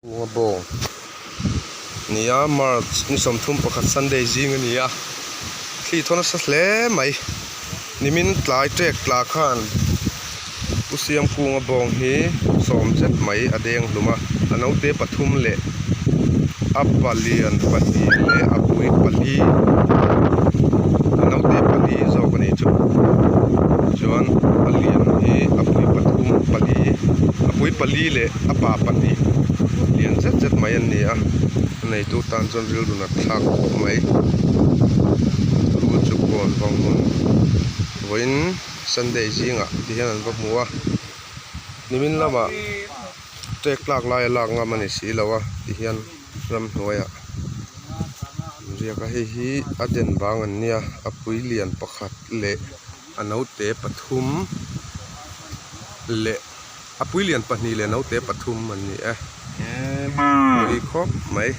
Kunga bawng nia March ni 31 Sunday zing a ni a, thli thaw nasa hle mai nimin tlai tek tla khan Pu Siam Kunga bawng hi sawm zet mai a deng hlum a, a naute pathum leh a palian pahnih leh a pui pali a naute pali zawk a ni chu chuan a lian hi a pui pathum pali a pui pali leh. A pa pahnih lian zet zet mai an ni a, a neitu tan chuan rilru nat thlak khawp mai. Rul chu kawn vang hmun vawiin Sunday zingah ti hian an va hmu a, nimin lamah tek tlak laia lak ngam a ni si lo a ti hian ramhnuaiah an riak a, hei hi a den bang an nia a pui lian pakhat leh a naute pathum leh. A puilian pahnih leh naute pathum an ni e. Pui khawp mai.